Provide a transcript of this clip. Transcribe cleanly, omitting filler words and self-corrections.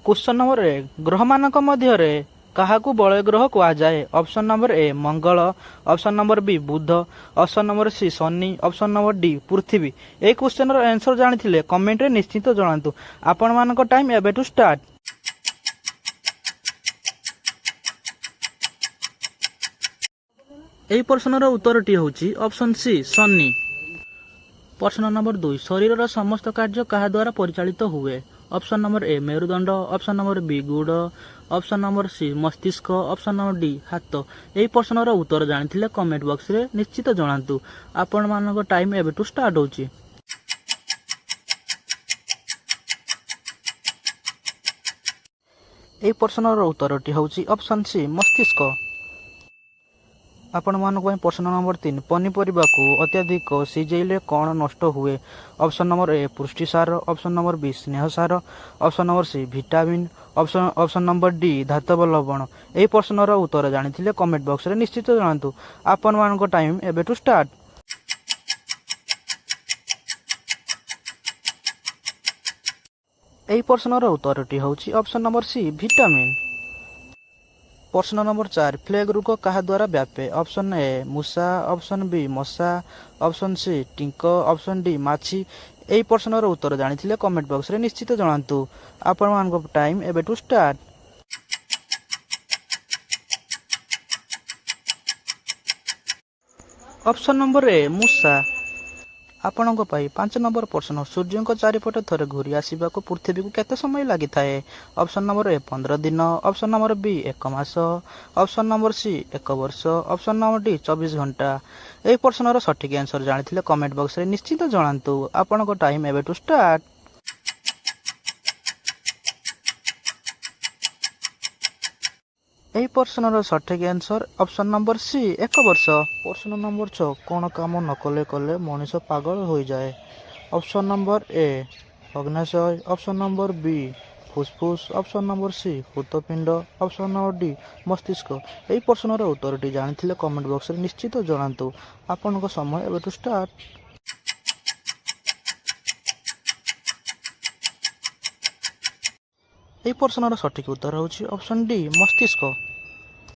Question number 1, ଗ୍ରହମାନଙ୍କ ମଧ୍ୟରେ କାହାକୁ ବଳୟ ଗ୍ରହ କୁହାଯାଏ? ଅପସନ୍ ନମ୍ବର ଏ ମଙ୍ଗଳ, ଅପସନ୍ ନମ୍ବର ବି ବୁଧ, ଅପସନ୍ ନମ୍ବର ସି ଶନି, ଅପସନ୍ ନମ୍ବର ଡି ପୃଥିବୀ। ଏହି କ୍ୱେଶ୍ଚନର ଆନ୍ସର ଜାଣିଥିଲେ କମେଣ୍ଟରେ ନିଶ୍ଚିତ ଜଣାନ୍ତୁ। ଆପଣମାନଙ୍କ ଟାଇମ୍ ଏବେଠୁ ଷ୍ଟାର୍ଟ। ଏହି ପ୍ରଶ୍ନର ଉତ୍ତରଟି ହେଉଛି ଅପସନ୍ ସି ଶନି। ପ୍ରଶ୍ନ ନମ୍ବର 2, ଶରୀରର ସମସ୍ତ କାର୍ଯ୍ୟ କାହା ଦ୍ୱାରା ପରିଚାଳିତ ହୁଏ? ଅପସନ୍ ନମ୍ବର ଏ ମେରୁଦଣ୍ଡ, ଅପସନ୍ ନମ୍ବର ବି ଗୋଡ଼, ଅପସନ୍ ନମ୍ବର ସି ମସ୍ତିଷ୍କ, ଅପସନ୍ ନମ୍ବର ଡି ହାତ। ଏହି ପ୍ରଶ୍ନର ଉତ୍ତର ଜାଣିଥିଲେ କମେଣ୍ଟ ବକ୍ସରେ ନିଶ୍ଚିତ ଜଣାନ୍ତୁ। ଆପଣମାନଙ୍କ ଟାଇମ୍ ଏବେଠୁ ଷ୍ଟାର୍ଟ ହେଉଛି। ଏହି ପ୍ରଶ୍ନର ଉତ୍ତରଟି ହେଉଛି ଅପସନ୍ ସି ମସ୍ତିଷ୍କ। ଆପଣମାନଙ୍କ ପାଇଁ ପ୍ରଶ୍ନ ନମ୍ବର 3, ପନିପରିବାକୁ ଅତ୍ୟଧିକ ସିଝେଇଲେ କ'ଣ ନଷ୍ଟ ହୁଏ? ଅପସନ୍ ନମ୍ବର ଏ ପୁଷ୍ଟିସାର, ଅପସନ୍ ନମ୍ବର ବି ସ୍ନେହସାର, option number C vitamin, option number D ଧାତବ ଲବଣ। ଏହି ପ୍ରଶ୍ନର ଉତ୍ତର ଜାଣିଥିଲେ କମେଣ୍ଟ ବକ୍ସରେ ନିଶ୍ଚିତ ଜଣାନ୍ତୁ। ଆପଣମାନଙ୍କ ଟାଇମ୍ ଏବେଠୁ ଷ୍ଟାର୍ଟ। ଏହି ପ୍ରଶ୍ନର ଉତ୍ତରଟି ହେଉଛି ଅପସନ୍ ନମ୍ବର ସି ଭିଟାମିନ୍। ପ୍ରଶ୍ନ ନମ୍ବର 4, ପ୍ଲେଗ ରୋଗ କାହା ଦ୍ୱାରା ବ୍ୟାପେ? ଅପସନ୍ ଏ ମୂଷା, ଅପସନ୍ ବି ମଶା, ଅପସନ୍ ସି ଟିଙ୍କ, ଅପସନ୍ ଡି ମାଛି। ଏହି ପ୍ରଶ୍ନର ଉତ୍ତର ଜାଣିଥିଲେ କମେଣ୍ଟ ବକ୍ସରେ ନିଶ୍ଚିତ ଜଣାନ୍ତୁ। ଆପଣମାନଙ୍କ ଟାଇମ୍ ଏବେଠୁ ଷ୍ଟାର୍ଟ। ଅପସନ୍ ନମ୍ବର ଏ ମୂଷା। ଆପଣଙ୍କ ପାଇଁ 5 ନମ୍ବର ପ୍ରଶ୍ନ, ସୂର୍ଯ୍ୟଙ୍କ ଚାରିପଟେ ଥରେ ଘୂରି ଆସିବାକୁ ପୃଥିବୀକୁ କେତେ ସମୟ ଲାଗିଥାଏ? ଅପସନ୍ ନମ୍ବର ଏ 15 ଦିନ, ଅପସନ୍ ନମ୍ବର ବି 1 ମାସ, ଅପସନ୍ ନମ୍ବର ସି 1 ବର୍ଷ, ଅପସନ୍ ନମ୍ବର ଡି 24 ଘଣ୍ଟା। ଏହି ପ୍ରଶ୍ନର ସଠିକ୍ ଆନ୍ସର ଜାଣିଥିଲେ କମେଣ୍ଟ ବକ୍ସରେ ନିଶ୍ଚିତ ଜଣାନ୍ତୁ। ଆପଣଙ୍କ ଟାଇମ୍ ଏବେଠୁ ଷ୍ଟାର୍ଟ। ଏହି ପ୍ରଶ୍ନର ସଠିକ୍ ଆନ୍ସର ଅପସନ୍ ନମ୍ବର ସି 1 ବର୍ଷ। ପ୍ରଶ୍ନ ନମ୍ବର 6, କ'ଣ କାମ ନ କଲେ କଲେ ମଣିଷ ପାଗଳ ହୋଇଯାଏ? ଅପସନ୍ ନମ୍ବର ଏ ଅଗ୍ନାଶୟ, ଅପସନ୍ ନମ୍ବର ବି ଫୁସଫୁସ, ଅପସନ୍ ନମ୍ବର ସି ହୃତପିଣ୍ଡ, ଅପସନ୍ ନମ୍ବର ଡି ମସ୍ତିଷ୍କ। ଏହି ପ୍ରଶ୍ନର ଉତ୍ତରଟି ଜାଣିଥିଲେ କମେଣ୍ଟ ବକ୍ସରେ ନିଶ୍ଚିତ ଜଣାନ୍ତୁ। ଆପଣଙ୍କ ସମୟ ଏବେଠୁ ଷ୍ଟାର୍ଟ। ଏହି ପ୍ରଶ୍ନର ସଠିକ୍ ଉତ୍ତର ହେଉଛି ଅପସନ୍ ଡି ମସ୍ତିଷ୍କ।